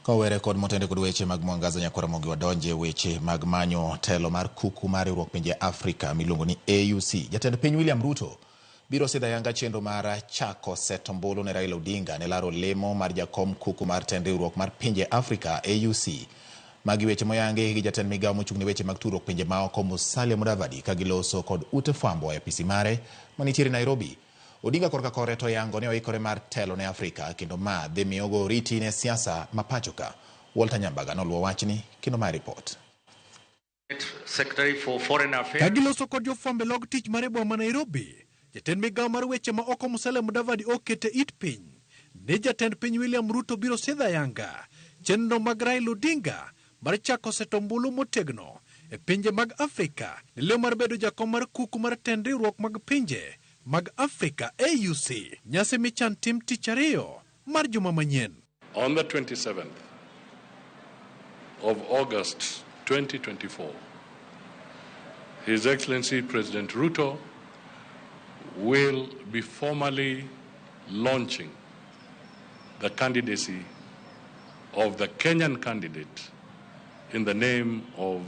Kowere kod motende kod weche mag Mwangaza Nyakwara Mogi wadonje weche mag manyo telo mar kuku mar riwruok pinje Afrika miluongo ni AUC. Jatend piny William Ruto biro sidho ayanga chenro mar chako seto ombulu ne Raila Odinga ne laro lemo mar jakom kuku mar tend riwruok mar pinje Afrika AUC. Magi weche moyangi gi jatend migawo mochung' ne weche mag tudruok pinje maoko Musalia Mudavadi ka giloso kod ute fwambo e apisi mare manitiere Nairobi. Odinga korka kore to yango ni oikore mar telo ne Afrika kendo ma dhi miyo ogo oriti ne siasa ma pacho ka. Walter Nyambaga noluwo wachni kendo mae ripot. Ka giloso kod jofwambo e log tich mare e boma ma Nairobi, jatend migawo mar weche ma oko Musalia Mudavadi okete it piny ni jatend piny William Ruto biro sidho ayanga chenro mag Raila Odinga mar chako seto ombulu motegno e pinje mag Afrika ne leo mar bedo jakom mar kuku mar tend riwruok mag pinje mag Afrika AUC. Nyasi michan tim tich ariyo mar juma manyien. On the 27th of August 2024, His Excellency President Ruto will be formally launching the candidacy of the Kenyan candidate in the name of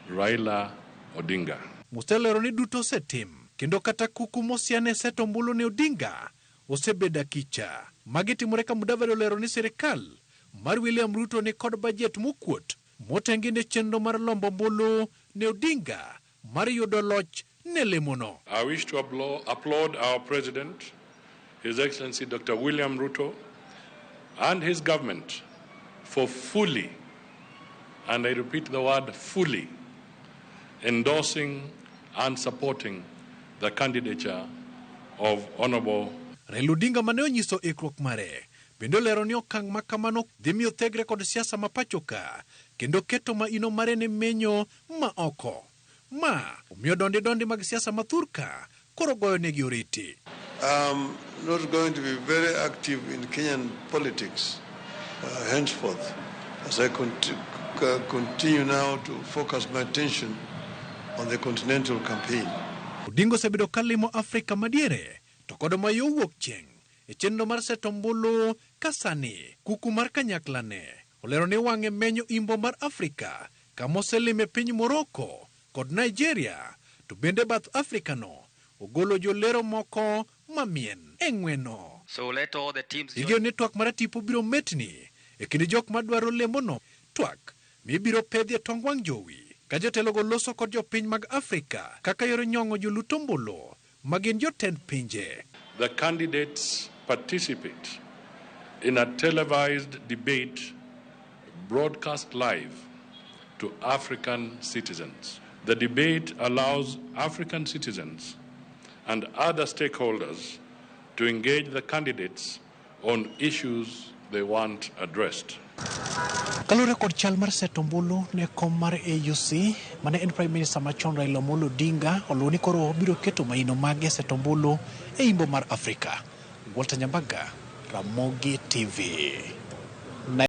Raila Odinga. Musa lero ni duto osetim kendo kata kuku mosiane seto ombulu ne Odinga osebedo akicha. Magi timore ka Mudavadi olero ni sirikal mar William Ruto ni kod bajet mokuot motengi ne chenro mar lombo ombulu ne Odinga mar yudo loch ne lemono. I wish to applaud our President, His Excellency Dr. William Ruto, and his government for fully, and I repeat the word fully, endorsing and supporting the candidature of Honorable Raila Odinga mane onyiso ikruok mare bende olero ni okang' ma kamano dhi miyo thegre kod siasa ma pacho ka kendo keto maino mare ne menyo ma oko. Ma omiyo dondi dondi mag siasa ma thurka koro goyo negi oriti. I'm not going to be very active in Kenyan politics henceforth as I continue now to focus my attention on the continental campaign. Odinga osebedo ka limo Afrika madiere to kod ma yo wuok chieng' e chenro mar seto ombulu ka sani kuku mar kanyakla ne olero ni wang'e menyo imbo mar Afrika kama oselime piny Morocco kod Nigeria to bende bath Afrika no ogolo jolero moko mamien e ng'weno. So let all the teams Igeno ni twak mar tipo biro metni e kind jok madwaro lemono twak mibiro pedhi e tong wang' jowi ka jotelogo loso kod jopiny mag Afrika kaka yor nyong'o jolut ombulu ma gin jotend pinje. The candidates participate in a televised debate broadcast live to African citizens. The debate allows African citizens and other stakeholders to engage the candidates on issues they want addressed. Kaluwore kod chal mar seto ombulu ne kom mar AUC mane en Prime Minister machon Raila Amolo Odinga oluwo ni koro obiro keto maino mage e seto ombulu e imbo mar Afrika. Walter Nyambaga, Ramogi TV.